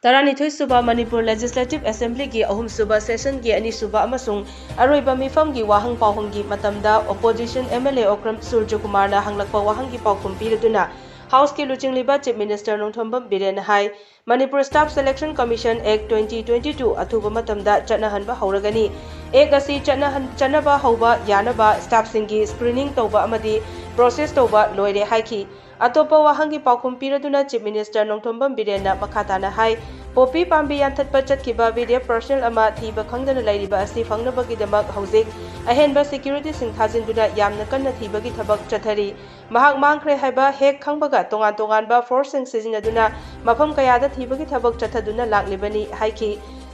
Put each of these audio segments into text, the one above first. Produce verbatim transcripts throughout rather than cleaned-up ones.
ꯇꯔꯥꯅꯤꯊꯣꯏ ꯁꯨꯕ ꯃꯅꯤꯄꯨꯔ ꯂꯦꯖꯤꯁꯂꯦꯇꯤꯚ ꯑꯦꯁꯦꯝꯕ꯭ꯂꯤꯒꯤ ꯑꯍꯨꯝ ꯁꯨꯕ ꯁꯦꯁꯟꯒꯤ ꯑꯅꯤ ꯁꯨꯕ ꯑꯃꯁꯨꯡ ꯑꯔꯣꯏꯕ ꯃꯤꯐꯝꯒꯤ ꯋꯥꯍꯪ ꯄꯥꯎꯍꯪꯒꯤ ꯃꯇꯝꯗ ꯑꯣꯄꯣꯖꯤꯁꯟ MLA ꯑꯣꯀ꯭ꯔꯝ ꯁꯨꯔꯖꯀꯨꯃꯥꯔꯅ ꯍꯪꯂꯛꯄ ꯋꯥꯍꯪꯒꯤ ꯄꯥꯎꯈꯨꯝ ꯄꯤꯔꯗꯨꯅ ꯍꯥꯎꯁꯀꯤ ꯂꯨꯆꯤꯡꯂꯤꯕ ꯆꯤꯐ ꯃꯤꯅꯤꯁꯇꯔ ꯅꯣꯡꯊꯣꯝꯕꯝ ꯕꯤꯔꯦꯟꯅ ꯍꯥꯏ, ꯃꯅꯤꯄꯨꯔ ꯁ꯭ꯇꯥꯐ ꯁꯦꯂꯦꯛꯁꯟ ꯀꯃꯤꯁꯟ ꯑꯦꯛ twenty twenty two ꯑꯊꯨꯕ ꯃꯇꯝꯗ ꯆꯠꯅꯍꯟꯕ ꯍꯧꯔꯒꯅꯤ꯫ ꯑꯦꯛ ꯑꯁꯤ ꯆꯠꯅꯍꯟ-, ꯆꯠꯅꯕ ꯍꯧꯕ ꯌꯥꯅꯕ ꯁ꯭ꯇꯥꯐꯁꯤꯡꯒꯤ ꯁ꯭ꯀ꯭ꯔꯤꯅꯤꯡ ꯇꯧꯕ ꯑꯃꯗꯤ ꯄ꯭ꯔꯣꯁꯦꯁ ꯇꯧꯕ ꯂꯣꯏꯔꯦ ꯍꯥꯏꯈꯤ꯫ ꯑꯇꯣꯞꯄ ꯋꯥꯍꯪꯒꯤ ꯄꯥꯎꯈꯨꯝ ꯄꯤꯔꯗꯨꯅ ꯆꯤꯐ ꯃꯤꯅꯤꯁꯇꯔ ꯅꯣꯡꯊꯣꯝꯕꯝ ꯕꯤꯔꯦꯟꯅ ꯃꯈꯥ ꯇꯥꯅ ꯍꯥꯏ, ꯄꯣꯄꯤ ꯄꯥꯝꯕꯤ ꯌꯥꯟꯊꯠꯄ ꯆꯠꯈꯤꯕ VDF ꯄꯔꯁꯅꯦꯜ ꯑꯃ ꯊꯤꯕ ꯈꯪꯗꯅ ꯂꯩꯔꯤꯕ ꯑꯁꯤ ꯐꯪꯅꯕꯒꯤꯗꯃꯛ ꯍꯧꯖꯤꯛ ꯑꯍꯦꯟꯕ ꯁꯦꯀ꯭ꯌꯨꯔꯤꯇꯤꯁꯤꯡ ꯊꯥꯖꯤꯟꯗꯨꯅ ꯌꯥꯝꯅ ꯀꯟꯅ ꯊꯤꯕꯒꯤ ꯊꯕꯛ ꯆꯠꯊꯔꯤ꯫ ꯃꯍꯥꯛ ꯃꯥꯡꯈ꯭ꯔꯦ ꯍꯥꯏꯕ ꯍꯦꯛ ꯈꯪꯕꯒ ꯇꯣꯉꯥꯟ ꯇꯣꯉꯥꯟꯕ ꯐꯣꯔꯁꯁꯤꯡ ꯁꯤꯖꯤꯟꯅꯗꯨꯅ ꯃꯐꯝ ꯀꯌꯥꯗ ꯊꯤꯕꯒꯤ ꯊꯕꯛ ꯆꯠꯊꯗꯨꯅ ꯂꯥꯛꯂꯤꯕꯅꯤ ꯍꯥꯏꯈꯤ꯫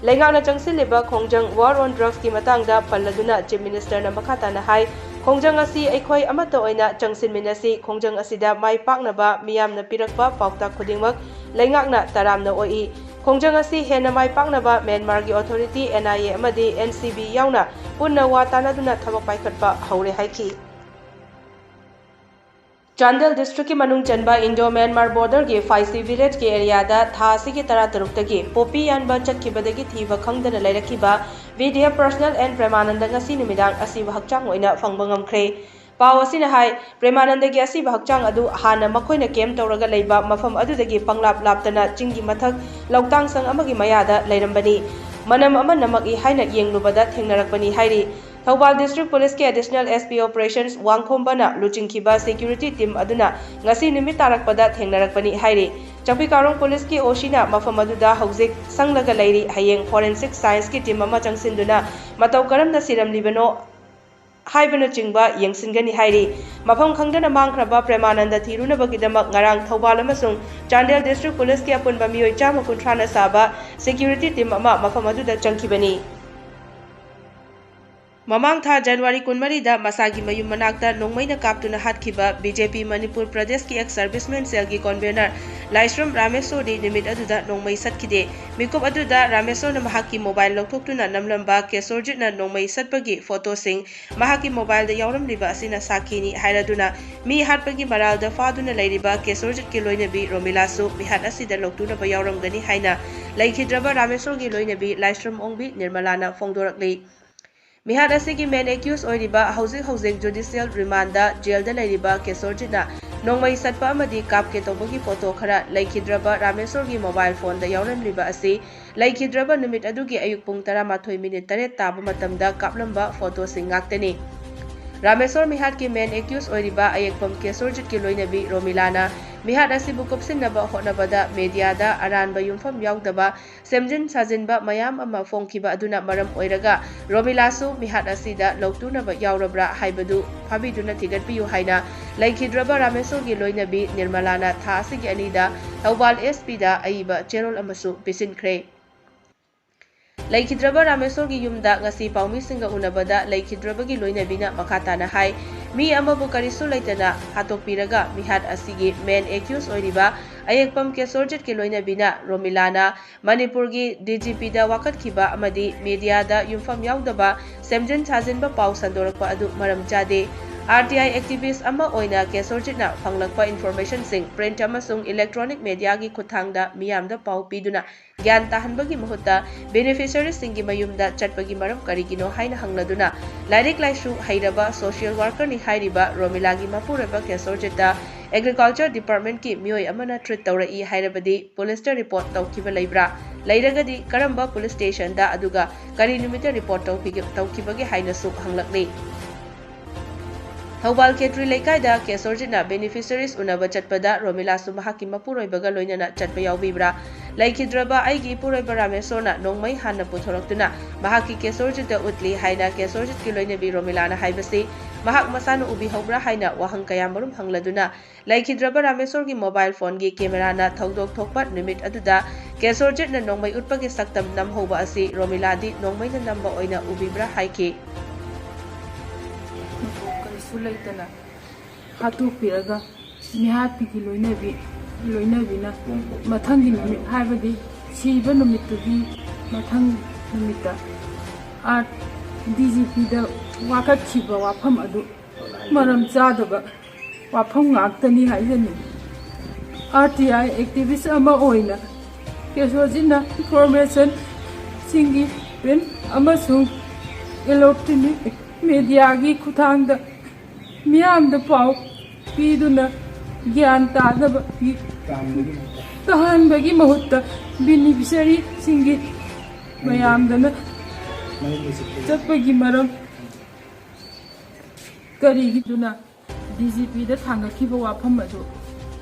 ꯂꯩꯉꯥꯛꯅ ꯆꯪꯁꯤꯜꯂꯤꯕ ꯈꯣꯡꯖꯪ War on Drugsꯀꯤ ꯃꯇꯥꯡꯗ ꯄꯜꯂꯗꯨꯅ ꯆꯤꯐ ꯃꯤꯅꯤꯁꯇꯔꯅ ꯃꯈꯥ ꯇꯥꯅ ꯍꯥꯏ, ꯈꯣꯡꯖꯪ ꯑꯁꯤ ꯑꯩꯈꯣꯏ ꯑꯃꯠꯇ ꯑꯣꯏꯅ ꯆꯪꯁꯤꯟꯃꯤꯟꯅꯁꯤ, ꯈꯣꯡꯖꯪ ꯑꯁꯤꯗ ꯃꯥꯏ ꯄꯥꯛꯅꯕ ꯃꯤꯌꯥꯝꯅ ꯄꯤꯔꯛꯄ ꯄꯥꯎꯇꯥꯛ ꯈꯨꯗꯤꯡꯃꯛ ꯂꯩꯉꯥꯛꯅ ꯇꯔꯥꯝꯅ ꯑꯣꯛꯏ꯫ ꯈꯣꯡꯖꯪ ꯑꯁꯤ ꯍꯦꯟꯅ ꯃꯥꯏ ꯄꯥꯛꯅꯕ ꯃ꯭ꯌꯥꯟꯃꯥꯔꯒꯤ ꯑꯣꯊꯣꯔꯤꯇꯤ, NIA ꯑꯃꯗꯤ NCB ꯌꯥꯎꯅ ꯄꯨꯟꯅ ꯋꯥ ꯇꯥꯅꯗꯨꯅ ꯊꯕꯛ ꯄꯥꯏꯈꯠꯄ ꯍꯧꯔꯦ ꯍꯥꯏꯈꯤ꯫ ꯆꯥꯟꯗꯦꯜ ꯗꯤꯁꯇ꯭ꯔꯤꯛꯀꯤ ꯃꯅꯨꯡ ꯆꯟꯕ ꯏꯟꯗꯣ ꯃ꯭ꯌꯥꯟꯃꯥꯔ ꯕꯣꯔꯗꯔꯒꯤ ꯐꯥꯏꯁꯤ ꯚꯤꯂꯦꯖꯀꯤ ꯑꯦꯔꯤꯌꯥꯗ ꯊꯥ ꯑꯁꯤꯒꯤ ꯇꯔꯥꯇꯔꯨꯛꯇꯒꯤ ꯄꯣꯄꯤ ꯌꯥꯟꯕ ꯆꯠꯈꯤꯕꯗꯒꯤ ꯊꯤꯕ ꯈꯪꯗꯅ ꯂꯩꯔꯛꯈꯤꯕ VDF ꯄꯔꯁꯅꯦꯜ ꯑꯦꯟ ꯄ꯭ꯔꯦꯃꯥꯅꯟꯗ ꯉꯁꯤ ꯅꯨꯃꯤꯗꯥꯡ ꯑꯁꯤꯕ ꯍꯛꯆꯥꯡ ꯑꯣꯏꯅ ꯐꯪꯕ ꯉꯝꯈ꯭ꯔꯦ꯫ ꯄꯥꯎ ꯑꯁꯤꯅ ꯍꯥꯏ, ꯄ꯭ꯔꯦꯃꯥꯅꯟꯗꯒꯤ ꯑꯁꯤꯕ ꯍꯛꯆꯥꯡ ꯑꯗꯨ ꯍꯥꯟꯅ ꯃꯈꯣꯏꯅ ꯀꯦꯝꯞ ꯇꯧꯔꯒ ꯂꯩꯕ ꯃꯐꯝ ꯑꯗꯨꯗꯒꯤ ꯄꯪꯂꯥꯞ ꯂꯥꯞꯇꯅ ꯆꯤꯡꯒꯤ ꯃꯊꯛ ꯂꯧꯇꯥꯡꯁꯪ ꯑꯃꯒꯤ ꯃꯌꯥꯗ ꯂꯩꯔꯝꯕꯅꯤ꯫ ꯃꯅꯝ ꯑꯃ ꯅꯝꯃꯛꯏ ꯍꯥꯏꯅ ꯌꯦꯡꯂꯨꯕꯗ ꯊꯦꯡꯅꯔꯛꯄꯅꯤ ꯍꯥꯏꯔꯤ꯫ ꯊꯧꯕꯥꯜ ꯗꯤꯁꯇ꯭ꯔꯤꯛ ꯄꯨꯂꯤꯁꯀꯤ ꯑꯦꯗꯤꯁꯅꯦꯜ SP ꯑꯣꯄꯔꯦꯁꯟꯁ ꯋꯥꯡꯈꯣꯝꯕꯅ ꯂꯨꯆꯤꯡꯈꯤꯕ ꯁꯦꯀ꯭ꯌꯨꯔꯤꯇꯤ ꯇꯤꯝ ꯑꯗꯨꯅ ꯉꯁꯤ ꯅꯨꯃꯤꯠ ꯇꯥꯔꯛꯄꯗ ꯊꯦꯡꯅꯔꯛꯄꯅꯤ ꯍꯥꯏꯔꯤ꯫ ꯆꯥꯛꯄꯤꯀꯥꯔꯣꯡ ꯄꯨꯂꯤꯁꯀꯤ OCꯅ ꯃꯐꯝ ꯑꯗꯨꯗ ꯍꯧꯖꯤꯛ ꯁꯪꯂꯒ ꯂꯩꯔꯤ꯫ ꯍꯌꯦꯡ ꯐꯣꯔꯦꯟꯁꯤꯛ ꯁꯥꯏꯟꯁꯀꯤ ꯇꯤꯝ ꯑꯃ ꯆꯪꯁꯤꯟꯗꯨꯅ ꯃꯇꯧ ꯀꯔꯝꯅ ꯁꯤꯔꯝꯂꯤꯕꯅꯣ ꯍꯥꯏꯕꯅꯆꯤꯡꯕ ꯌꯦꯡꯁꯤꯟꯒꯅꯤ ꯍꯥꯏꯔꯤ꯫ ꯃꯐꯝ ꯈꯪꯗꯅ ꯃꯥꯡꯈ꯭ꯔꯕ ꯄ꯭ꯔꯦꯃꯥꯅꯟꯗ ꯊꯤꯔꯨꯅꯕꯒꯤꯗꯃꯛ ꯉꯔꯥꯡ ꯊꯧꯕꯥꯜ ꯑꯃꯁꯨꯡ ꯆꯥꯟꯗꯦꯜ ꯗꯤꯁꯇ꯭ꯔꯤꯛ ꯄꯨꯂꯤꯁꯀꯤ ꯑꯄꯨꯟꯕ ꯃꯤꯑꯣꯏ ꯆꯥꯝꯃ ꯀꯨꯟꯊ꯭ꯔꯥꯅ ꯁꯥꯕ ꯁꯦꯀ꯭ꯌꯨꯔꯤꯇꯤ ꯇꯤꯝ ꯑꯃ ꯃꯐꯝ ꯑꯗꯨꯗ ꯆꯪꯈꯤꯕꯅꯤ꯫ ꯃꯃꯥꯡ ꯊꯥ ꯖꯅꯋꯥꯔꯤ ꯀꯨꯟꯃꯔꯤꯗ ꯃꯁꯥꯒꯤ ꯃꯌꯨꯝ ꯃꯅꯥꯛꯇ ꯅꯣꯡꯃꯩꯅ ꯀꯥꯞꯇꯨꯅ ꯍꯥꯠꯈꯤꯕ ꯕꯤ ꯖꯦ ꯄꯤ ꯃꯅꯤꯄꯨꯔ ꯄ꯭ꯔꯗꯦꯁꯀꯤ ex servicemen cell ꯒꯤ convener ꯂꯥꯏꯁ꯭ꯔꯝ ꯔꯥꯃꯦꯁꯣꯔꯗꯤ ꯅꯨꯃꯤꯠ ꯑꯗꯨꯗ ꯅꯣꯡꯃꯩ ꯁꯠꯈꯤꯗꯦ꯫ ꯃꯤꯀꯨꯞ ꯑꯗꯨꯗ ꯔꯥꯃꯦꯁꯣꯔꯅ ꯃꯍꯥꯛꯀꯤ mobile ꯂꯧꯊꯣꯛꯇꯨꯅ ꯅꯝꯂꯝꯕ ꯀꯦꯁꯣꯔꯖꯤꯠꯅ ꯅꯣꯡꯃꯩ ꯁꯠꯄꯒꯤ photo ꯁꯤꯡ ꯃꯍꯥꯛꯀꯤ mobile ꯗ ꯌꯥꯎꯔꯝꯂꯤꯕ ꯑꯁꯤꯅ ꯁꯥꯈꯤꯅꯤ ꯍꯥꯏꯔꯗꯨꯅ ꯃꯤ ꯍꯥꯠꯄꯒꯤ ꯃꯔꯥꯜꯗ ꯐꯥꯗꯨꯅ ꯂꯩꯔꯤꯕ ꯀꯦꯁꯣꯔꯖꯤꯠꯀꯤ ꯂꯣꯏꯅꯕꯤ ꯔꯣꯃꯤꯂꯥꯁꯨ ꯃꯤꯍꯥꯠ ꯑꯁꯤꯗ ꯂꯧꯇꯨꯅꯕ ꯌꯥꯎꯔꯝꯒꯅꯤ ꯍꯥꯏꯅ ꯂꯩꯈꯤꯗ꯭ꯔꯕ ꯔꯥꯃꯦꯁꯣꯔꯒꯤ ꯂꯣꯏꯅꯕꯤ ꯂꯥꯏꯁ꯭ꯔꯝ ꯑꯣꯡꯕꯤ ꯅꯤꯔꯃꯂꯥꯅ ꯐꯣꯡꯗꯣꯔꯛꯂꯤ꯫ ꯃꯤꯍꯥꯠ ꯑꯁꯤꯒꯤ main accused ꯑꯣꯏꯔꯤꯕ ꯍꯧꯖꯤꯛ ꯍꯧꯖꯤꯛ judicial remand ꯗ jail ꯗ ꯂꯩꯔꯤꯕ ꯀꯦꯁꯣꯔꯖꯤꯠꯅ ꯅꯣꯡꯃꯩ ꯁꯠꯄ ꯑꯃꯗꯤ ꯀꯥꯞꯀꯦ ꯇꯧꯕꯒꯤ photo ꯈꯔ ꯂꯩꯈꯤꯗ꯭ꯔꯕ ꯔꯥꯃꯦꯁꯣꯔꯒꯤ mobile phone ꯗ ꯌꯥꯎꯔꯝꯂꯤꯕ ꯑꯁꯤ ꯂꯩꯈꯤꯗ꯭ꯔꯕ ꯅꯨꯃꯤꯠ ꯑꯗꯨꯒꯤ ꯑꯌꯨꯛ ꯄꯨꯡ ꯇꯔꯥꯃꯥꯊꯣꯏ minute ꯇꯔꯦꯠ ꯇꯥꯕ ꯃꯇꯝꯗ ꯀꯥꯞꯂꯝꯕ photo ꯁꯤꯡ ꯉꯥꯛꯇꯅꯤ꯫ ꯔꯥꯃꯦꯁꯣꯔ ꯃꯤꯍꯥꯠꯀꯤ main accused ꯑꯣꯏꯔꯤꯕ ꯑꯌꯦꯛꯄꯝ ꯀꯦꯁꯣꯔꯖꯤꯠꯀꯤ ꯂꯣꯏꯅꯕꯤ ꯔꯣꯃꯤꯂꯥꯅ ꯃꯤꯍꯥꯠ ꯑꯁꯤꯕꯨ ꯀꯨꯞꯁꯤꯟꯅꯕ ꯍꯣꯠꯅꯕꯗ media ꯗ ꯑꯔꯥꯟꯕ ꯌꯨꯝꯐꯝ ꯌꯥꯎꯗꯕ ꯁꯦꯝꯖꯤꯟ ꯁꯥꯖꯤꯟꯕ ꯃꯌꯥꯝ ꯑꯃ ꯐꯣꯡꯈꯤꯕ ꯑꯗꯨꯅ ꯃꯔꯝ ꯑꯣꯏꯔꯒ ꯔꯣꯃꯤꯂꯥꯁꯨ ꯃꯤꯍꯥꯠ ꯑꯁꯤꯗ ꯂꯧꯇꯨꯅꯕ ꯌꯥꯎꯔꯕ꯭ꯔꯥ ꯍꯥꯏꯕꯗꯨ ꯐꯥꯕꯤꯗꯨꯅ ꯊꯤꯒꯠꯄꯤꯌꯨ ꯍꯥꯏꯅ ꯂꯩꯈꯤꯗ꯭ꯔꯕ ꯔꯥꯃꯦꯁꯣꯔꯒꯤ ꯂꯣꯏꯅꯕꯤ ꯅꯤꯔꯃꯂꯥꯅ ꯊꯥ ꯑꯁꯤꯒꯤ ꯑꯅꯤꯗ ꯊꯧꯕꯥꯜ ꯑꯦꯁ ꯄꯤ ꯗ ꯑꯏꯕ ꯆꯦꯔꯣꯜ ꯑꯃꯁꯨ ꯄꯤꯁꯤꯟꯈ꯭ꯔꯦ꯫ ꯂꯩꯈꯤꯗ꯭ꯔꯕ ꯔꯥꯃꯦꯁꯣꯔꯒꯤ ꯌꯨꯝꯗ ꯉꯁꯤ ꯄꯥꯎꯃꯤꯁꯤꯡꯒ ꯎꯅꯕꯗ ꯂꯩꯈꯤꯗ꯭ꯔꯕꯒꯤ ꯂꯣꯏꯅꯕꯤꯅ ꯃꯈꯥ ꯇꯥꯅ ꯍꯥꯏ, ꯃꯤ ꯑꯃꯕꯨ ꯀꯔꯤꯁꯨ ꯂꯩꯇꯅ ꯍꯥꯠꯇꯣꯛꯄꯤꯔꯒ ꯃꯤꯍꯥꯠ ꯑꯁꯤꯒꯤ main accused ꯑꯣꯏꯔꯤꯕ ꯑꯌꯦꯛꯄꯝ ꯀꯦꯁꯣꯔꯖꯤꯠꯀꯤ ꯂꯣꯏꯅꯕꯤꯅ ꯔꯣꯃꯤꯂꯥꯅ ꯃꯅꯤꯄꯨꯔꯒꯤ ꯗꯤ ꯖꯤ ꯄꯤ ꯗ ꯋꯥꯀꯠꯈꯤꯕ ꯑꯃꯗꯤ media ꯗ ꯌꯨꯝꯐꯝ ꯌꯥꯎꯗꯕ ꯁꯦꯝꯖꯤꯟ ꯁꯥꯖꯤꯟꯕ ꯄꯥꯎ ꯁꯟꯗꯣꯔꯛꯄ ꯑꯗꯨ ꯃꯔꯝ ꯆꯥꯗꯦ꯫ ꯑꯥꯔ ꯇꯤ ꯑꯥꯏ activist ꯑꯃ ꯑꯣꯏꯅ ꯀꯦꯁꯣꯔꯖꯤꯠꯅ ꯐꯪꯂꯛꯄ information ꯁꯤꯡ print ꯑꯃꯁꯨꯡ electronic media ꯒꯤ ꯈꯨꯠꯊꯥꯡꯗ ꯃꯤꯌꯥꯝꯗ ꯄꯥꯎ ꯄꯤꯗꯨꯅ ꯒ꯭ꯌꯥꯟ ꯇꯥꯍꯟꯕꯒꯤ ꯃꯍꯨꯠꯇ beneficiaries ꯁꯤꯡꯒꯤ ꯃꯌꯨꯝꯗ ꯆꯠꯄꯒꯤ ꯃꯔꯝ ꯀꯔꯤꯒꯤꯅꯣ ꯍꯥꯏꯅ ꯍꯪꯂꯗꯨꯅ ꯂꯥꯏꯔꯤꯛ ꯂꯥꯏꯁꯨ ꯍꯩꯔꯕ social worker ꯅꯤ ꯍꯥꯏꯔꯤꯕ ꯔꯣꯃꯤꯂꯥꯒꯤ ꯃꯄꯨꯔꯣꯏꯕ ꯀꯦꯁꯣꯔꯖꯤꯠꯇ agriculture department ꯀꯤ ꯃꯤꯑꯣꯏ ꯑꯃꯅ treat ꯇꯧꯔꯛꯏ ꯍꯥꯏꯔꯕꯗꯤ police ꯇ report ꯇꯧꯈꯤꯕ ꯂꯩꯕ꯭ꯔꯥ? ꯂꯩꯔꯒꯗꯤ ꯀꯔꯝꯕ police station ꯗ ꯑꯗꯨꯒ ꯀꯔꯤ ꯅꯨꯃꯤꯠꯇ report ꯇꯧꯈꯤꯒꯦ-, ꯇꯧꯈꯤꯕꯒꯦ ꯍꯥꯏꯅꯁꯨ ꯍꯪꯂꯛꯂꯤ꯫ ꯊꯧꯕꯥꯜ ꯈꯦꯇ꯭ꯔꯤ ꯂꯩꯀꯥꯏꯗ ꯀꯦꯁꯣꯔꯖꯤꯠꯅ beneficiaries ꯎꯅꯕ ꯆꯠꯄꯗ ꯔꯣꯃꯤꯂꯥꯁꯨ ꯃꯍꯥꯛꯀꯤ ꯃꯄꯨꯔꯣꯏꯕꯒ ꯂꯣꯏꯅꯅ ꯆꯠꯄ ꯌꯥꯎꯕꯤꯕ꯭ꯔꯥ? ꯂꯩꯈꯤꯗ꯭ꯔꯕ ꯑꯩꯒꯤ ꯏꯄꯨꯔꯣꯏꯕ ꯔꯥꯃꯦꯁꯣꯔꯅ ꯅꯣꯡꯃꯩ ꯍꯥꯟꯅ ꯄꯨꯊꯣꯔꯛꯇꯨꯅ ꯃꯍꯥꯛꯀꯤ ꯀꯦꯁꯣꯔꯖꯤꯠꯇ ꯎꯠꯂꯤ ꯍꯥꯏꯅ ꯀꯦꯁꯣꯔꯖꯤꯠꯀꯤ ꯂꯣꯏꯅꯕꯤ ꯔꯣꯃꯤꯂꯥꯅ ꯍꯥꯏꯕꯁꯤ ꯃꯍꯥꯛ ꯃꯁꯥꯅ ꯎꯕꯤꯍꯧꯕ꯭ꯔꯥ ꯍꯥꯏꯅ ꯋꯥꯍꯪ ꯀꯌꯥꯃꯔꯨꯝ ꯍꯪꯂꯗꯨꯅ ꯂꯩꯈꯤꯗ꯭ꯔꯕ ꯔꯥꯃꯦꯁꯣꯔꯒꯤ mobile phone ꯒꯤ camera ꯅ ꯊꯧꯗꯣꯛ ꯊꯣꯛꯄ ꯅꯨꯃꯤꯠ ꯑꯗꯨꯗ ꯀꯦꯁꯣꯔꯖꯤꯠꯅ ꯅꯣꯡꯃꯩ ꯎꯠꯄꯒꯤ ꯁꯛꯇꯝ ꯅꯝꯍꯧꯕ ꯑꯁꯤ ꯔꯣꯃꯤꯂꯥꯗꯤ ꯅꯣꯡꯃꯩꯅ ꯅꯝꯕ ꯑꯣꯏꯅ ꯎꯕꯤꯕ꯭ꯔꯥ ꯍꯥꯏꯈꯤ꯫ ꯂꯩꯇꯅ ꯍꯥꯠꯇꯣꯛꯄꯤꯔꯒ ꯃꯤꯍꯥꯠꯄꯤꯒꯤ ꯂꯣꯏꯅꯕꯤ ꯂꯣꯏꯅꯕꯤꯅ ꯃꯊꯪꯒꯤ ꯅꯨꯃꯤꯠ, ꯍꯥꯏꯕꯗꯤ ꯁꯤꯕ ꯅꯨꯃꯤꯠꯇꯨꯒꯤ ꯃꯊꯪ ꯅꯨꯃꯤꯠꯇ ꯑꯥꯔꯠ ꯗꯤ ꯖꯤ ꯄꯤꯗ ꯋꯥꯀꯠꯈꯤꯕ ꯋꯥꯐꯝ ꯑꯗꯨ ꯃꯔꯝ ꯆꯥꯗꯕ ꯋꯥꯐꯝ ꯉꯥꯛꯇꯅꯤ ꯍꯥꯏꯖꯅꯤꯡꯏ꯫ ꯑꯥꯔ ꯇꯤ ꯑꯥꯏ ꯑꯦꯛꯇꯤꯚꯤꯁ ꯑꯃ ꯑꯣꯏꯅ ꯀꯦꯁꯣꯖꯤꯠꯅ ꯏꯟꯐꯣꯔꯃꯦꯁꯟꯁꯤꯡꯒꯤ ꯄ꯭ꯔꯤꯟ ꯑꯃꯁꯨꯡ ꯏꯂꯦꯛꯇ꯭ꯔꯣꯅꯤꯛ ꯃꯦꯗꯤꯌꯥꯒꯤ ꯈꯨꯠꯊꯥꯡꯗ ꯃꯤꯌꯥꯝꯗ ꯄꯥꯎ ꯄꯤꯗꯨꯅ ꯒ꯭ꯌꯥꯟ ꯇꯥꯅꯕ ꯇꯥꯍꯟꯕꯒꯤ ꯃꯍꯨꯠꯇ ꯕꯤꯅꯤꯐꯤꯁꯔꯤꯁꯤꯡꯒꯤ ꯃꯌꯥꯝꯗꯅ ꯆꯠꯄꯒꯤ ꯃꯔꯝ ꯀꯔꯤꯒꯤꯗꯨꯅ ꯗꯤ ꯖꯤ ꯄꯤꯗ ꯊꯥꯡꯒꯠꯈꯤꯕ ꯋꯥꯐꯝ ꯑꯗꯨ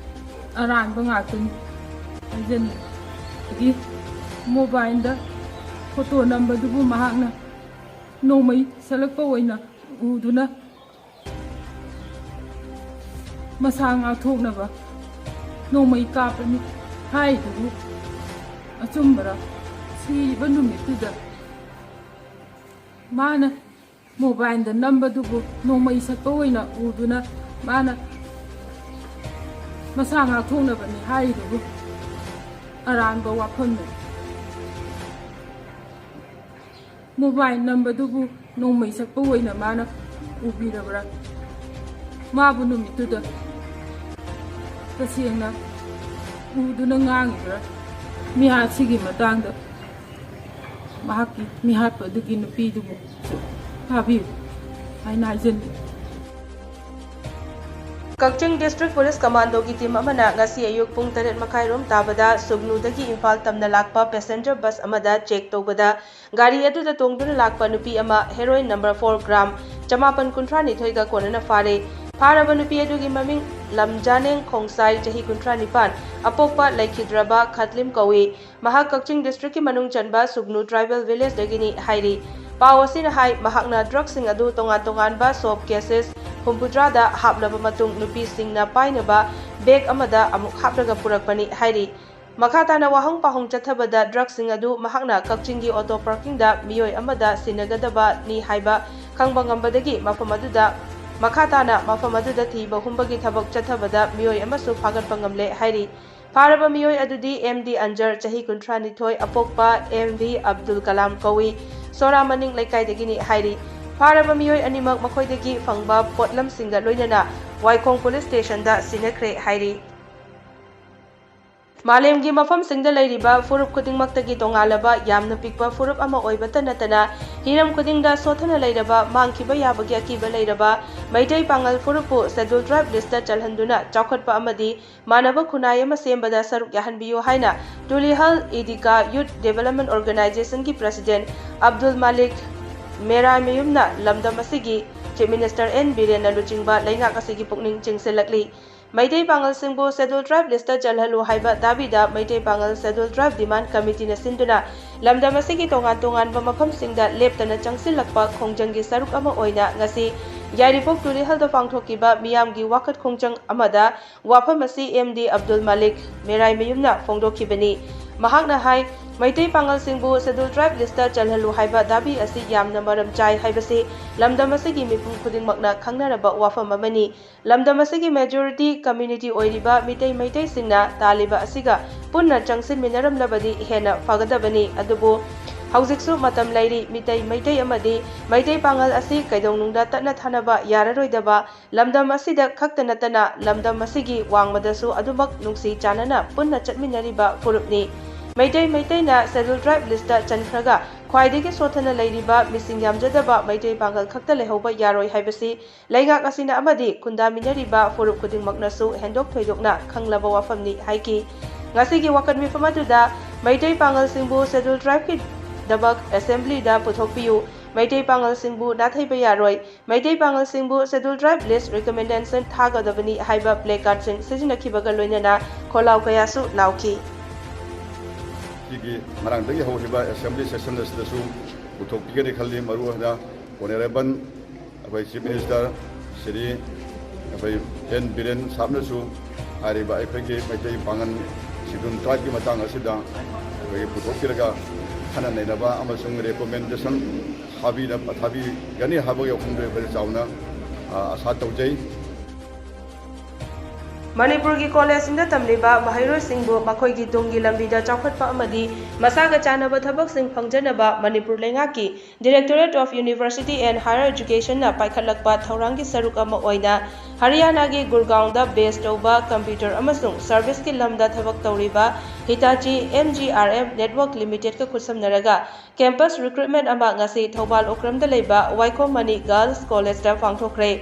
ꯑꯔꯥꯟꯕ ꯉꯥꯛꯇꯅꯤ ꯍꯥꯏꯖꯅꯤꯡꯏ꯫ ꯃꯣꯕꯥꯏꯜꯗ ꯐꯣꯇꯣ ꯅꯝꯕꯗꯨꯕꯨ ꯃꯍꯥꯛꯅ ꯅꯣꯡꯃꯩ ꯁꯛꯂꯛꯄ ꯑꯣꯏꯅ ꯎꯗꯨꯅ ꯃꯁꯥ ꯉꯥꯛꯊꯣꯛꯅꯕ ꯅꯣꯡꯃꯩ ꯀꯥꯞꯄꯅꯤ ꯍꯥꯏꯗꯨꯕꯨ ꯑꯆꯨꯝꯕꯔ? ꯁꯤꯔꯤꯕ ꯅꯨꯃꯤꯠꯇꯨꯗ ꯃꯥꯅ ꯃꯣꯕꯥꯏꯜꯗ ꯅꯝꯕꯗꯨꯕꯨ ꯅꯣꯡꯃꯩ ꯁꯛꯄ ꯑꯣꯏꯅ ꯎꯗꯨꯅ ꯃꯥꯅ ꯃꯁꯥ ꯉꯥꯛꯊꯣꯛꯅꯕꯅꯤ ꯍꯥꯏꯔꯤꯗꯨꯕꯨ ꯑꯔꯥꯟꯕ ꯋꯥꯐꯝꯅꯤ꯫ ꯃꯣꯕꯥꯏꯜ ꯅꯝꯕꯗꯨꯕꯨ ꯅꯣꯡꯃꯩ ꯁꯛꯄ ꯑꯣꯏꯅ ꯃꯥꯅ ꯎꯕꯤꯔꯕ꯭ꯔꯥ? ꯃꯥꯕꯨ ꯅꯨꯃꯤꯠꯇꯨꯗ ꯇꯁꯦꯡꯅ ꯎꯗꯨꯅ ꯉꯥꯡꯉꯤꯕ꯭ꯔꯥ? ꯃꯤꯍꯥꯠꯁꯤꯒꯤ ꯃꯇꯥꯡꯗ ꯃꯍꯥꯛꯀꯤ ꯃꯤꯍꯥꯠꯄ ꯑꯗꯨꯒꯤ ꯅꯨꯄꯤꯗꯨꯕꯨ ꯐꯥꯕꯤꯌꯨ ꯍꯥꯏꯅ ꯍꯥꯏꯖꯅꯤꯡꯏ꯫ ꯀꯛꯆꯤꯡ ꯗꯤꯁꯇ꯭ꯔꯤꯛ ꯄꯨꯂꯤꯁ ꯀꯃꯥꯟꯗꯣꯒꯤ ꯇꯤꯝ ꯑꯃꯅ ꯉꯁꯤ ꯑꯌꯨꯛ ꯄꯨꯡ ꯇꯔꯦꯠ ꯃꯈꯥꯏ ꯔꯣꯝ ꯇꯥꯕꯗ ꯁꯨꯒꯅꯨꯗꯒꯤ ꯏꯝꯐꯥꯜ ꯇꯝꯅ ꯂꯥꯛꯄ ꯄꯦꯁꯦꯟꯖꯔ ꯕꯁ ꯑꯃꯗ ꯆꯦꯛ ꯇꯧꯕꯗ ꯒꯥꯔꯤ ꯑꯗꯨꯗ ꯇꯣꯡꯗꯨꯅ ꯂꯥꯛꯄ ꯅꯨꯄꯤ ꯑꯃ ꯍꯦꯔꯣꯏꯟ ꯅꯝꯕꯔ ꯐꯣꯔ ꯒ꯭ꯔꯥꯝ ꯆꯃꯥꯄꯟ ꯀꯨꯟꯊ꯭ꯔꯥ ꯅꯤꯊꯣꯏꯒ ꯀꯣꯟꯅꯅ ꯐꯥꯔꯦ꯫ ꯐꯥꯔꯕ ꯅꯨꯄꯤ ꯑꯗꯨꯒꯤ ꯃꯃꯤꯡ ꯂꯝꯖꯥꯅꯦꯡ ꯈꯣꯡꯁꯥꯏ, ꯆꯍꯤ ꯀꯨꯟꯊ꯭ꯔꯥ ꯅꯤꯄꯥꯟ, ꯑꯄꯣꯛꯄ ꯂꯩꯈꯤꯗ꯭ꯔꯕ ꯈꯠꯂꯤꯝ ꯀꯧꯏ꯫ ꯃꯍꯥꯛ ꯀꯛꯆꯤꯡ ꯗꯤꯁꯇ꯭ꯔꯤꯛꯀꯤ ꯃꯅꯨꯡ ꯆꯟꯕ ꯁꯨꯒꯅꯨ ꯇ꯭ꯔꯥꯏꯕꯦꯜ ꯚꯤꯂꯦꯖꯇꯒꯤꯅꯤ ꯍꯥꯏꯔꯤ꯫ ꯄꯥꯎ ꯑꯁꯤꯅ ꯍꯥꯏ, ꯃꯍꯥꯛꯅ ꯗ꯭ꯔꯒꯁꯤꯡ ꯑꯗꯨ ꯇꯣꯉꯥꯟ ꯇꯣꯉꯥꯟꯕ ꯁꯣꯞ ꯀꯦꯁꯦꯁ ꯍꯨꯝꯐꯨꯇꯔꯥꯗ ꯍꯥꯞꯂꯕ ꯃꯇꯨꯡ ꯅꯨꯄꯤꯁꯤꯡꯅ ꯄꯥꯏꯅꯕ ꯕꯦꯒ ꯑꯃꯗ ꯑꯃꯨꯛ ꯍꯥꯞꯂꯒ ꯄꯨꯔꯛꯄꯅꯤ ꯍꯥꯏꯔꯤ꯫ ꯃꯈꯥ ꯇꯥꯅ ꯋꯥꯍꯪ ꯄꯥꯎꯍꯪ ꯆꯠꯊꯕꯗ ꯗ꯭ꯔꯒꯁꯤꯡ ꯑꯗꯨ ꯃꯍꯥꯛꯅ ꯀꯛꯆꯤꯡꯒꯤ ꯑꯣꯇꯣ ꯄꯥꯔꯀꯤꯡꯗ ꯃꯤꯑꯣꯏ ꯑꯃꯗ ꯁꯤꯟꯅꯒꯗꯕꯅꯤ ꯍꯥꯏꯕ ꯈꯪꯕ ꯉꯝꯕꯗꯒꯤ ꯃꯐꯝ ꯑꯗꯨꯗ ꯃꯈꯥ ꯇꯥꯅ ꯃꯐꯝ ꯑꯗꯨꯗ ꯊꯤꯕ ꯍꯨꯝꯕꯒꯤ ꯊꯕꯛ ꯆꯠꯊꯕꯗ ꯃꯤꯑꯣꯏ ꯑꯃꯁꯨ ꯐꯥꯒꯠꯄ ꯉꯝꯂꯦ ꯍꯥꯏꯔꯤ꯫ ꯐꯥꯔꯕ ꯃꯤꯑꯣꯏ ꯑꯗꯨꯗꯤ ꯑꯦꯝ ꯗꯤ ꯑꯟꯖꯔ, ꯆꯍꯤ ꯀꯨꯟꯊ꯭ꯔꯥ ꯅꯤꯊꯣꯏ, ꯑꯄꯣꯛꯄ ꯑꯦꯝ ꯚꯤ ꯑꯕꯗꯨꯜ ꯀꯂꯥꯝ ꯀꯧꯏ, ꯁꯣꯔꯥ ꯃꯅꯤꯡ ꯂꯩꯀꯥꯏꯗꯒꯤꯅꯤ ꯍꯥꯏꯔꯤ꯫ ꯐꯥꯔꯕ ꯃꯤꯑꯣꯏ ꯑꯅꯤꯃꯛ ꯃꯈꯣꯏꯗꯒꯤ ꯐꯪꯕ ꯄꯣꯠꯂꯝꯁꯤꯡꯒ ꯂꯣꯏꯅꯅ ꯋꯥꯏꯈꯣꯡ ꯄꯨꯂꯤꯁ ꯁ꯭ꯇꯦꯁꯟꯗ ꯁꯤꯟꯅꯈ꯭ꯔꯦ ꯍꯥꯏꯔꯤ꯫ ꯃꯥꯂꯦꯝꯒꯤ ꯃꯐꯝꯁꯤꯡꯗ ꯂꯩꯔꯤꯕ ꯐꯨꯔꯨꯞ ꯈꯨꯗꯤꯡꯃꯛꯇꯒꯤ ꯇꯣꯉꯥꯜꯂꯕ ꯌꯥꯝꯅ ꯄꯤꯛꯄ ꯐꯨꯔꯨꯞ ꯑꯃ ꯑꯣꯏꯕꯇ ꯅꯠꯇꯅ, ꯍꯤꯔꯝ ꯈꯨꯗꯤꯡꯗ ꯁꯣꯠꯊꯅ ꯂꯩꯔꯕ, ꯃꯥꯡꯈꯤꯕ ꯌꯥꯕꯒꯤ ꯑꯀꯤꯕ ꯂꯩꯔꯕ ꯃꯩꯇꯩ ꯄꯥꯉꯜ ꯐꯨꯔꯨꯞꯄꯨ ꯁꯦꯗꯨꯜ ꯇ꯭ꯔꯥꯏꯕ ꯂꯤꯁꯇ ꯆꯜꯍꯟꯗꯨꯅ ꯆꯥꯎꯈꯠꯄ ꯑꯃꯗꯤ ꯃꯥꯟꯅꯕ ꯈꯨꯟꯅꯥꯏ ꯑꯃ ꯁꯦꯝꯕꯗ ꯁꯔꯨꯛ ꯌꯥꯍꯟꯕꯤꯌꯨ ꯍꯥꯏꯅ ꯇꯨꯂꯤꯍꯜ ꯏꯗꯤꯀꯥ ꯌꯨꯠ ꯗꯦꯕꯂꯞꯃꯦꯟ ꯑꯣꯔꯒꯅꯥꯏꯖꯦꯁꯟꯒꯤ ꯄ꯭ꯔꯁꯤꯗꯦꯟꯠ ꯑꯕꯗꯨꯜ ꯃꯥꯂꯤꯛ ꯃꯦꯔꯥꯏꯃꯌꯨꯝꯅ ꯂꯝꯗꯝ ꯑꯁꯤꯒꯤ ꯆꯤꯐ ꯃꯤꯅꯤꯁꯇꯔ ꯑꯦꯟ ꯕꯤꯔꯦꯟꯅ ꯂꯨꯆꯤꯡꯕ ꯂꯩꯉꯥꯛ ꯑꯁꯤꯒꯤ ꯄꯨꯛꯅꯤꯡ ꯆꯤꯡꯁꯤꯜꯂꯛꯂꯤ꯫ ꯃꯩꯇꯩ ꯄꯥꯉꯜꯁꯤꯡꯕꯨ ꯁꯦꯗꯨꯜ ꯇ꯭ꯔꯥꯏꯕ ꯂꯤꯁꯇ ꯆꯜꯍꯜꯂꯨ ꯍꯥꯏꯕ ꯗꯥꯕꯤꯗ ꯃꯩꯇꯩ ꯄꯥꯉꯜ ꯁꯦꯗꯨꯜ ꯇ꯭ꯔꯥꯏꯕ ꯗꯤꯃꯥꯟ ꯀꯃꯤꯇꯤꯅ ꯁꯤꯟꯗꯨꯅ ꯂꯝꯗꯝ ꯑꯁꯤꯒꯤ ꯇꯣꯉꯥꯟ ꯇꯣꯉꯥꯟꯕ ꯃꯐꯝꯁꯤꯡꯗ ꯂꯦꯞꯇꯅ ꯆꯪꯁꯤꯜꯂꯛꯄ ꯈꯣꯡꯖꯪꯒꯤ ꯁꯔꯨꯛ ꯑꯃ ꯑꯣꯏꯅ ꯉꯁꯤ ꯌꯥꯏꯔꯤꯄꯣꯛ ꯇꯨꯂꯤꯍꯜꯗ ꯄꯥꯡꯊꯣꯛꯈꯤꯕ ꯃꯤꯌꯥꯝꯒꯤ ꯋꯥꯀꯠ ꯈꯣꯡꯖꯪ ꯑꯃꯗ ꯋꯥꯐꯝ ꯑꯁꯤ ꯑꯦꯝ ꯗꯤ ꯑꯕꯗꯨꯜ ꯃꯥꯂꯤꯛ ꯃꯦꯔꯥꯏꯃꯌꯨꯝꯅ ꯐꯣꯡꯗꯣꯛꯈꯤꯕꯅꯤ꯫ ꯃꯍꯥꯛꯅ ꯍꯥꯏ, ꯃꯩꯇꯩ ꯄꯥꯉꯜꯁꯤꯡꯕꯨ ꯁꯦꯗꯨꯜ ꯇ꯭ꯔꯥꯏꯕ ꯂꯤꯁꯇ ꯆꯜꯍꯜꯂꯨ ꯍꯥꯏꯕ ꯗꯥꯕꯤ ꯑꯁꯤ ꯌꯥꯝꯅ ꯃꯔꯝ ꯆꯥꯏ ꯍꯥꯏꯕꯁꯤ ꯂꯝꯗꯝ ꯑꯁꯤꯒꯤ ꯃꯤꯄꯨꯝ ꯈꯨꯗꯤꯡꯃꯛꯅ ꯈꯪꯅꯔꯕ ꯋꯥꯐꯝ ꯑꯃꯅꯤ꯫ ꯂꯝꯗꯝ ꯑꯁꯤꯒꯤ ꯃꯦꯖꯣꯔꯤꯇꯤ ꯀꯝꯃ꯭ꯌꯨꯅꯤꯇꯤ ꯑꯣꯏꯔꯤꯕ ꯃꯤꯇꯩ ꯃꯩꯇꯩꯁꯤꯡꯅ ꯇꯥꯜꯂꯤꯕ ꯑꯁꯤꯒ ꯄꯨꯟꯅ ꯆꯪꯁꯤꯟꯃꯤꯟꯅꯔꯝꯂꯕꯗꯤ ꯍꯦꯟꯅ ꯐꯒꯗꯕꯅꯤ꯫ ꯑꯗꯨꯕꯨ ꯍꯧꯖꯤꯛꯁꯨ ꯃꯇꯝ ꯂꯩꯔꯤ꯫ ꯃꯤꯇꯩ ꯃꯩꯇꯩ ꯑꯃꯗꯤ ꯃꯩꯇꯩ ꯄꯥꯉꯜ ꯑꯁꯤ ꯀꯩꯗꯧꯅꯨꯡꯗ ꯇꯠꯅ ꯊꯥꯅꯕ ꯌꯥꯔꯔꯣꯏꯗꯕ ꯂꯝꯗꯝ ꯑꯁꯤꯗ ꯈꯛꯇ ꯅꯠꯇꯅ ꯂꯝꯗꯝ ꯑꯁꯤꯒꯤ ꯋꯥꯡꯃꯗꯁꯨ ꯑꯗꯨꯃꯛ ꯅꯨꯡꯁꯤ ꯆꯥꯟꯅꯅ ꯄꯨꯟꯅ ꯆꯠꯃꯤꯟꯅꯔꯤꯕ ꯐꯨꯔꯨꯞꯅꯤ꯫ ꯃꯩꯇꯩ ꯃꯩꯇꯩꯅ ꯁꯦꯗꯨꯜ ꯇ꯭ꯔꯥꯏꯕ ꯂꯤꯁꯇ ꯆꯟꯈ꯭ꯔꯒ ꯈ꯭ꯋꯥꯏꯗꯒꯤ ꯁꯣꯠꯊꯅ ꯂꯩꯔꯤꯕ ꯃꯤꯁꯤꯡ ꯌꯥꯝꯖꯗꯕ ꯃꯩꯇꯩ ꯄꯥꯉꯜ ꯈꯛꯇ ꯂꯩꯍꯧꯕ ꯌꯥꯔꯣꯏ ꯍꯥꯏꯕꯁꯤ ꯂꯩꯉꯥꯛ ꯑꯁꯤꯅ ꯑꯃꯗꯤ ꯈꯨꯟꯗꯥꯃꯤꯟꯅꯔꯤꯕ ꯐꯨꯔꯨꯞ ꯈꯨꯗꯤꯡꯃꯛꯅꯁꯨ ꯍꯦꯟꯗꯣꯛ ꯊꯣꯏꯗꯣꯛꯅ ꯈꯪꯂꯕ ꯋꯥꯐꯝꯅꯤ ꯍꯥꯏꯈꯤ꯫ ꯉꯁꯤꯒꯤ ꯋꯥꯀꯠ ꯃꯤꯐꯝ ꯑꯗꯨꯗ ꯃꯩꯇꯩ ꯄꯥꯉꯜꯁꯤꯡꯕꯨ ꯁꯦꯗꯨꯜ ꯇ꯭ꯔꯥꯏꯕꯀꯤꯗꯃꯛ ꯑꯦꯁꯦꯝꯕ꯭ꯂꯤꯗ ꯄꯨꯊꯣꯛꯄꯤꯌꯨ, ꯃꯩꯇꯩ ꯄꯥꯉꯜꯁꯤꯡꯕꯨ ꯅꯥꯊꯩꯕ ꯌꯥꯔꯣꯏ, ꯃꯩꯇꯩ ꯄꯥꯉꯜꯁꯤꯡꯕꯨ ꯁꯦꯗꯨꯜ ꯇ꯭ꯔꯥꯏꯕ ꯂꯤꯁ ꯔꯤꯀꯃꯦꯟꯗꯦꯁꯟ ꯊꯥꯒꯗꯕꯅꯤ ꯍꯥꯏꯕ ꯄ꯭ꯂꯦ ꯀꯥꯔꯗꯁꯤꯡ ꯁꯤꯖꯤꯟꯅꯈꯤꯕꯒ ꯂꯣꯏꯅꯅ ꯈꯣꯜꯂꯥꯎ ꯀꯌꯥꯁꯨ ꯂꯥꯎꯈꯤ꯫ ꯁꯤꯒꯤ ꯉꯔꯥꯡꯗꯒꯤ ꯍꯧꯈꯤꯕ ꯑꯦꯁꯦꯝꯕ꯭ꯂꯤ ꯁꯦꯁꯟ ꯑꯁꯤꯗꯁꯨ ꯄꯨꯊꯣꯛꯄꯤꯒꯅꯤ ꯈꯜꯂꯤ꯫ ꯃꯔꯨꯑꯣꯏꯅ ꯑꯣꯅꯔꯦꯕꯜ ꯑꯩꯈꯣꯏ ꯆꯤꯐ ꯃꯤꯅꯤꯁꯇꯔ ꯁ꯭ꯔꯤ ꯑꯩꯈꯣꯏ ꯑꯦꯟ ꯕꯤꯔꯦꯟ ꯁꯥꯍꯕꯅꯁꯨ ꯍꯥꯏꯔꯤꯕ ꯑꯩꯈꯣꯏꯒꯤ ꯃꯩꯇꯩ ꯄꯥꯉꯜ ꯁꯦꯗꯨꯜ ꯇ꯭ꯔꯥꯏꯕꯀꯤ ꯃꯇꯥꯡ ꯑꯁꯤꯗ ꯑꯩꯈꯣꯏꯒꯤ ꯄꯨꯊꯣꯛꯄꯤꯔꯒ ꯈꯟꯅ ꯅꯩꯅꯕ ꯑꯃꯁꯨꯡ ꯔꯤꯀꯃꯦꯟꯗꯦꯁꯟ ꯊꯥꯕꯤꯅ-, ꯊꯥꯕꯤꯒꯅꯤ ꯍꯥꯏꯕꯒꯤ ꯋꯥꯐꯝꯗꯨ ꯑꯩꯈꯣꯏ ꯆꯥꯎꯅ ꯑ, ꯑꯁꯥ ꯇꯧꯖꯩ꯫ ꯃꯅꯤꯄꯨꯔꯒꯤ ꯀꯣꯂꯦꯖꯁꯤꯡꯗ ꯇꯝꯂꯤꯕ ꯃꯍꯩꯔꯣꯏꯁꯤꯡꯕꯨ ꯃꯈꯣꯏꯒꯤ ꯇꯨꯡꯒꯤ ꯂꯝꯕꯤꯗ ꯆꯥꯎꯈꯠꯄ ꯑꯃꯗꯤ ꯃꯁꯥꯒ ꯆꯥꯟꯅꯕ ꯊꯕꯛꯁꯤꯡ ꯐꯪꯖꯅꯕ ꯃꯅꯤꯄꯨꯔ ꯂꯩꯉꯥꯛꯀꯤ Directorate of University and Higher Educationꯅ ꯄꯥꯏꯈꯠꯂꯛꯄ ꯊꯧꯔꯥꯡꯒꯤ ꯁꯔꯨꯛ ꯑꯃ ꯑꯣꯏꯅ ꯍꯔꯤꯌꯥꯅꯥꯒꯤ ꯒꯨꯔꯒꯥꯎꯟꯗ ꯕꯦꯁ ꯇꯧꯕ ꯀꯝꯄ꯭ꯌꯨꯇꯔ ꯑꯃꯁꯨꯡ ꯁꯔꯚꯤꯁꯀꯤ ꯂꯝꯗ ꯊꯕꯛ ꯇꯧꯔꯤꯕ Hitachi M G R M Network Limitedꯀ ꯈꯨꯠꯁꯝꯅꯔꯒ campus recruitment ꯑꯃ ꯉꯁꯤ ꯊꯧꯕꯥꯜ ꯑꯣꯀ꯭ꯔꯝꯗ ꯂꯩꯕ ꯋꯥꯏꯈꯣꯝ ꯃꯅꯤ Girls Collegeꯇ ꯄꯥꯡꯊꯣꯛꯈ꯭ꯔꯦ꯫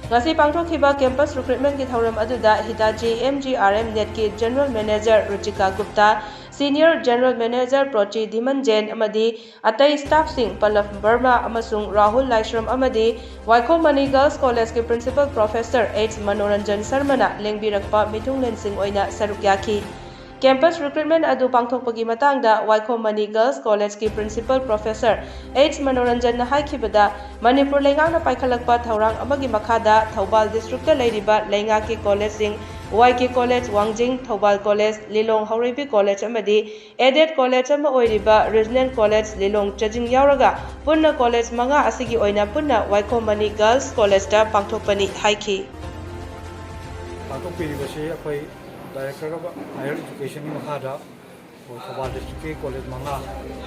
ꯉꯁꯤ ꯄꯥꯡꯊꯣꯛꯈꯤꯕ campus recruitmentꯀꯤ ꯊꯧꯔꯝ ꯑꯗꯨꯗ Hitachi M G R M Netꯀꯤ General Manager ꯔꯨꯆꯤꯀꯥ Gupta, Senior General Manager ꯄ꯭ꯔꯣꯆꯤ ꯙꯤꯃꯟ ꯖꯦꯟ ꯑꯃꯗꯤ ꯑꯇꯩ staffꯁꯤꯡ ꯄꯜꯂꯕ ꯕꯔꯃꯥ ꯑꯃꯁꯨꯡ ꯔꯥꯍꯨꯜ ꯂꯥꯏꯁ꯭ꯔꯝ ꯑꯃꯗꯤ ꯋꯥꯏꯈꯣꯝ ꯃꯅꯤ Girls Collegeꯀꯤ Principal Professor H ꯃꯅꯣꯔꯟꯖꯟ ꯁꯔꯃꯅ ꯂꯦꯡꯕꯤꯔꯛꯄ ꯃꯤꯊꯨꯡꯂꯦꯟꯁꯤꯡ ꯑꯣꯏꯅ ꯁꯔꯨꯛ ꯌꯥꯈꯤ꯫ Campus recruitment ꯑꯗꯨ ꯄꯥꯡꯊꯣꯛꯄꯒꯤ ꯃꯇꯥꯡꯗ ꯋꯥꯏꯈꯣꯝ ꯃꯅꯤ Girls Collegeꯀꯤ Principal Professor H ꯃꯅꯣꯔꯟꯖꯟꯅ ꯍꯥꯏꯈꯤꯕꯗ, ꯃꯅꯤꯄꯨꯔ ꯂꯩꯉꯥꯛꯅ ꯄꯥꯏꯈꯠꯂꯛꯄ ꯊꯧꯔꯥꯡ ꯑꯃꯒꯤ ꯃꯈꯥꯗ ꯊꯧꯕꯥꯜ districtꯇ ꯂꯩꯔꯤꯕ ꯂꯩꯉꯥꯛꯀꯤ collegeꯁꯤꯡ Y K College ꯋꯥꯡꯖꯤꯡ, ꯊꯧꯕꯥꯜ College, ꯂꯤꯂꯣꯡ ꯍꯧꯔꯩꯕꯤ College ꯑꯃꯗꯤ aided college ꯑꯃ ꯑꯣꯏꯔꯤꯕ Regional College ꯂꯤꯂꯣꯡ ꯆꯥꯖꯤꯡ ꯌꯥꯎꯔꯒ ꯄꯨꯟꯅ college ꯃꯉꯥ ꯑꯁꯤꯒꯤ ꯑꯣꯏꯅ ꯄꯨꯟꯅ ꯋꯥꯏꯈꯣꯝ ꯃꯅꯤ Girls Collegeꯇ ꯄꯥꯡꯊꯣꯛꯄꯅꯤ ꯍꯥꯏꯈꯤ꯫ ꯄꯥꯡꯊꯣꯛꯄꯤꯔꯤꯕꯁꯤ ꯑꯩꯈꯣꯏ Directorate of Higher Educationꯒꯤ ꯃꯈꯥꯗ ꯑꯩꯈꯣꯏ ꯊꯧꯕꯥꯜ districtꯀꯤ college ꯃꯉꯥ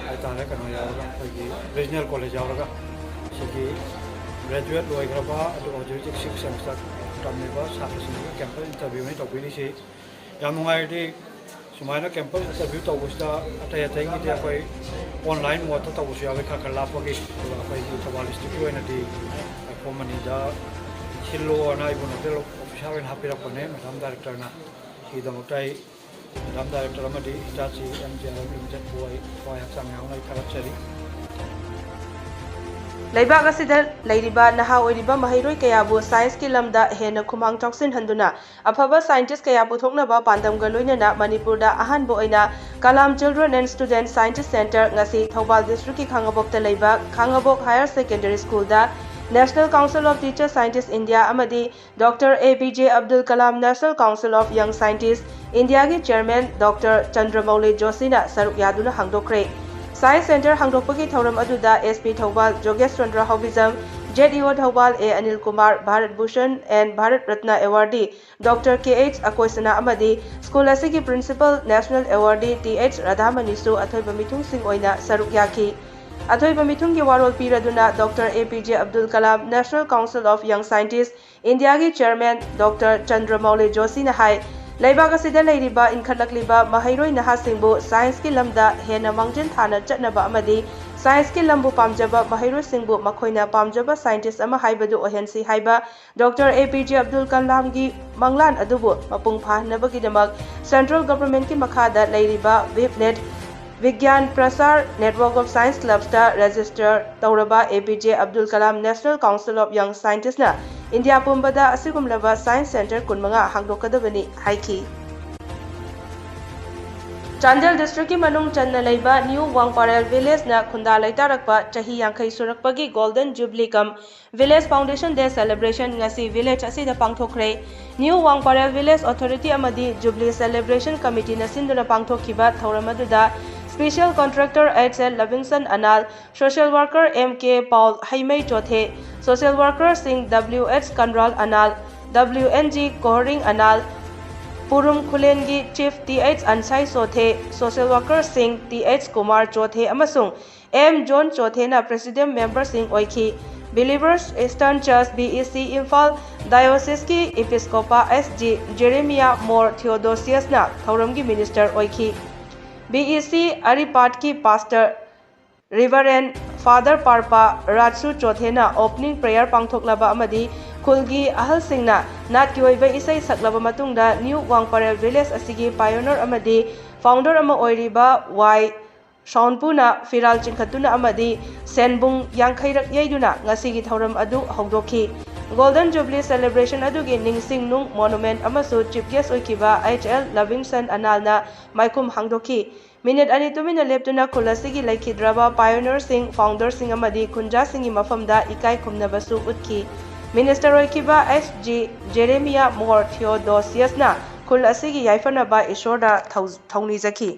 ꯍꯥꯏꯇꯥꯔꯦ, ꯀꯩꯅꯣ ꯌꯥꯎꯔꯒ, ꯑꯩꯈꯣꯏꯒꯤ regional college ꯌꯥꯎꯔꯒ, ꯁꯤꯒꯤ graduate ꯂꯣꯏꯈ꯭ꯔꯕ ꯑꯗꯨꯒ ꯍꯧꯖꯤꯛ ꯍꯧꯖꯤꯛ sixth semester ꯇꯝꯂꯤꯕ ꯁꯥꯇ꯭ꯔꯁꯤꯡꯁꯤꯒꯤ campus interviewꯅꯤ ꯇꯧꯕꯤꯔꯤꯁꯤ꯫ ꯌꯥꯝ ꯅꯨꯡꯉꯥꯏꯔꯗꯤ ꯁꯨꯃꯥꯏꯅ campus interview ꯇꯧꯕꯁꯤꯗ ꯑꯇꯩ ꯑꯇꯩꯒꯤꯗꯤ ꯑꯩꯈꯣꯏ online mode ꯇꯧꯕꯁꯨ ꯌꯥꯎꯋꯤ, ꯈꯔ ꯈꯔ ꯂꯥꯞꯄꯒꯤ꯫ ꯑꯗꯨꯒ ꯑꯩꯈꯣꯏꯒꯤ ꯊꯧꯕꯥꯜ districtꯀꯤ ꯑꯣꯏꯅꯗꯤ ꯋꯥꯏꯈꯣꯝ ꯃꯅꯤꯗ ꯁꯤꯜꯂꯣꯅ ꯑꯩꯕꯨ nodal officer ꯑꯣꯏꯅ ꯍꯥꯞꯄꯤꯔꯛꯄꯅꯦ madam directorꯅ꯫ ꯁꯤꯒꯤꯗꯃꯛꯇ ꯑꯩ madam director ꯑꯃꯗꯤ Hitachi M G R M Limitedꯄꯨ ꯑꯩ ꯊꯋꯥꯏ ꯍꯛꯆꯥꯡ ꯌꯥꯎꯅ ꯑꯩ ꯊꯥꯒꯠꯆꯔꯤ꯫ ꯂꯩꯕꯥꯛ ꯑꯁꯤꯗ ꯂꯩꯔꯤꯕ ꯅꯍꯥ ꯑꯣꯏꯔꯤꯕ ꯃꯍꯩꯔꯣꯏ ꯀꯌꯥꯕꯨ scienceꯀꯤ ꯂꯝꯗ ꯍꯦꯟꯅ ꯈꯨꯃꯥꯡ ꯆꯥꯎꯁꯤꯟꯍꯟꯗꯨꯅ ꯑꯐꯕ scientist ꯀꯌꯥ ꯄꯨꯊꯣꯛꯅꯕ ꯄꯥꯟꯗꯝꯒ ꯂꯣꯏꯅꯅ ꯃꯅꯤꯄꯨꯔꯗ ꯑꯍꯥꯟꯕ ꯑꯣꯏꯅ Kalam Children and Student Scientist Centre ꯉꯁꯤ ꯊꯧꯕꯥꯜ districtꯀꯤ ꯈꯥꯡꯉꯕꯣꯛꯇ ꯂꯩꯕ ꯈꯥꯡꯉꯕꯣꯛ Higher Secondary Schoolꯗ National Council of Teacher Scientists India ꯑꯃꯗꯤ Doctor A P J Abdul Kalam National Council of Young Scientists Indiaꯒꯤ chairman Doctor ꯆꯟꯗ꯭ꯔꯃꯧꯂꯤ ꯖꯣꯁꯤꯅ ꯁꯔꯨꯛ ꯌꯥꯗꯨꯅ ꯍꯥꯡꯗꯣꯛꯈ꯭ꯔꯦ꯫ Science Centre ꯍꯥꯡꯗꯣꯛꯄꯒꯤ ꯊꯧꯔꯝ ꯑꯗꯨꯗ S P ꯊꯧꯕꯥꯜ ꯖꯣꯒꯦꯁ Chandra Haobijam, Z E O ꯊꯧꯕꯥꯜ A Anil Kumar, Bharat Bhushan and Bharat Ratna awardee Doctor K H Akoisana ꯑꯃꯗꯤ school ꯑꯁꯤꯒꯤ principal national awardee T H ꯔꯥꯙꯥꯃꯅꯤꯁꯨ ꯑꯊꯣꯏꯕ ꯃꯤꯊꯨꯡꯁꯤꯡ ꯑꯣꯏꯅ ꯁꯔꯨꯛ ꯌꯥꯈꯤ꯫ ꯑꯊꯣꯏꯕ ꯃꯤꯊꯨꯡꯒꯤ ꯋꯥꯔꯣꯜ ꯄꯤꯔꯗꯨꯅ Doctor A P J Abdul Kalam, National Council of Young Scientists, ꯏꯟꯗꯤꯌꯥꯒꯤ chairman Doctor ꯆꯟꯗ꯭ꯔꯃꯧꯂꯤ ꯖꯣꯁꯤꯅ ꯍꯥꯏ, ꯂꯩꯕꯥꯛ ꯑꯁꯤꯗ ꯂꯩꯔꯤꯕ ꯏꯟꯈꯠꯂꯛꯂꯤꯕ ꯃꯍꯩꯔꯣꯏ ꯅꯍꯥꯁꯤꯡꯕꯨ scienceꯀꯤ ꯂꯝꯗ ꯍꯦꯟꯅ ꯃꯥꯡꯖꯤꯟ ꯊꯥꯅ ꯆꯠꯅꯕ ꯑꯃꯗꯤ scienceꯀꯤ ꯂꯝꯕꯨ ꯄꯥꯝꯖꯕ ꯃꯍꯩꯔꯣꯏꯁꯤꯡꯕꯨ ꯃꯈꯣꯏꯅ ꯄꯥꯝꯖꯕ scientist ꯑꯃ ꯍꯥꯏꯕꯗꯨ ꯑꯣꯏꯍꯟꯁꯤ ꯍꯥꯏꯕ Doctor A P J Abdul Kalamꯒꯤ ꯃꯪꯂꯥꯟ ꯑꯗꯨꯕꯨ ꯃꯄꯨꯡ ꯐꯥꯍꯟꯅꯕꯒꯤꯗꯃꯛ central governmentꯀꯤ ꯃꯈꯥꯗ ꯂꯩꯔꯤꯕ VIPNET, Vigyan Prasar Network of Science Clubsꯇ register ꯇꯧꯔꯕ A P J Abdul Kalam National Council of Young Scientistsꯅ ꯏꯟꯗꯤꯌꯥ ꯄꯨꯝꯕꯗ ꯑꯁꯤꯒꯨꯝꯂꯕ science centre ꯀꯨꯟꯃꯉꯥ ꯍꯥꯡꯗꯣꯛꯀꯗꯕꯅꯤ ꯍꯥꯏꯈꯤ꯫ ꯆꯥꯟꯗꯦꯜ districtꯀꯤ ꯃꯅꯨꯡ ꯆꯟꯅ ꯂꯩꯕ New Wangparel villageꯅ ꯈꯨꯟꯗꯥ ꯂꯩꯇꯥꯔꯛꯄ ꯆꯍꯤ ꯌꯥꯡꯈꯩ ꯁꯨꯔꯛꯄꯒꯤ Golden Jubilee cum Village Foundation Day celebration ꯉꯁꯤ village ꯑꯁꯤꯗ ꯄꯥꯡꯊꯣꯛꯈ꯭ꯔꯦ꯫ New Wangparel Village Authority ꯑꯃꯗꯤ Jubilee Celebration Committeeꯅ ꯁꯤꯟꯗꯨꯅ ꯄꯥꯡꯊꯣꯛꯈꯤꯕ ꯊꯧꯔꯝ ꯑꯗꯨꯗ special contractor H L Lavinson Anal, social worker M K Paul Haimei Chothe, social workerꯁꯤꯡ W H Kanral Anal, W N G Kohring Anal, ꯄꯨꯔꯨꯝ ꯈꯨꯂꯦꯟꯒꯤ chief T H Ansai Chothe, social workerꯁꯤꯡ T H Kumar Chothe ꯑꯃꯁꯨꯡ M John Chotheꯅ president memberꯁꯤꯡ ꯑꯣꯏꯈꯤ꯫ Believers Eastern Church, B E C, Imphal Dioceseꯀꯤ Episcopa S G Jeremiah Moore Theodosiusꯅ ꯊꯧꯔꯝꯒꯤ minister ꯑꯣꯏꯈꯤ꯫ B E C ꯑꯔꯤꯄꯥꯠꯀꯤ pastor Reverend Father Parpa Ratsu Chotheꯅ opening prayer ꯄꯥꯡꯊꯣꯛꯂꯕ ꯑꯃꯗꯤ ꯈꯨꯜꯒꯤ ꯑꯍꯜꯁꯤꯡꯅ ꯅꯥꯠꯀꯤ ꯑꯣꯏꯕ ꯏꯁꯩ ꯁꯛꯂꯕ ꯃꯇꯨꯡꯗ New Wangparel village ꯑꯁꯤꯒꯤ pioneer ꯑꯃꯗꯤ founder ꯑꯃ ꯑꯣꯏꯔꯤꯕ Y Shawnpuꯅ ꯐꯤꯔꯥꯜ ꯆꯤꯡꯈꯠꯇꯨꯅ ꯑꯃꯗꯤ ꯁꯦꯟꯕꯨꯡ ꯌꯥꯡꯈꯩꯔꯛ ꯌꯩꯗꯨꯅ ꯉꯁꯤꯒꯤ ꯊꯧꯔꯝ ꯑꯗꯨ ꯍꯧꯗꯣꯛꯈꯤ꯫ Golden Jubilee celebration ꯑꯗꯨꯒꯤ ꯅꯤꯡꯁꯤꯡ ꯅꯨꯡ monument ꯑꯃꯁꯨ chief guest ꯑꯣꯏꯈꯤꯕ H L Lavinson Analꯅ ꯃꯥꯏꯈꯨꯝ ꯍꯥꯡꯗꯣꯛꯈꯤ꯫ Minute ꯑꯅꯤ ꯇꯨꯃꯤꯟꯅ ꯂꯦꯞꯇꯨꯅ ꯈꯨꯜ ꯑꯁꯤꯒꯤ ꯂꯩꯈꯤꯗ꯭ꯔꯕ pioneerꯁꯤꯡ, founderꯁꯤꯡ ꯑꯃꯗꯤ ꯈꯨꯟꯖꯥꯁꯤꯡꯒꯤ ꯃꯐꯝꯗ ꯏꯀꯥꯏ ꯈꯨꯝꯅꯕꯁꯨ ꯎꯠꯈꯤ꯫ Minister ꯑꯣꯏꯈꯤꯕ S G Jeremiah Moore Theodosiusꯅ ꯈꯨꯜ ꯑꯁꯤꯒꯤ ꯌꯥꯏꯐꯅꯕ ꯏꯁꯣꯔꯗ ꯊꯧ-, ꯊꯧꯅꯤꯖꯈꯤ꯫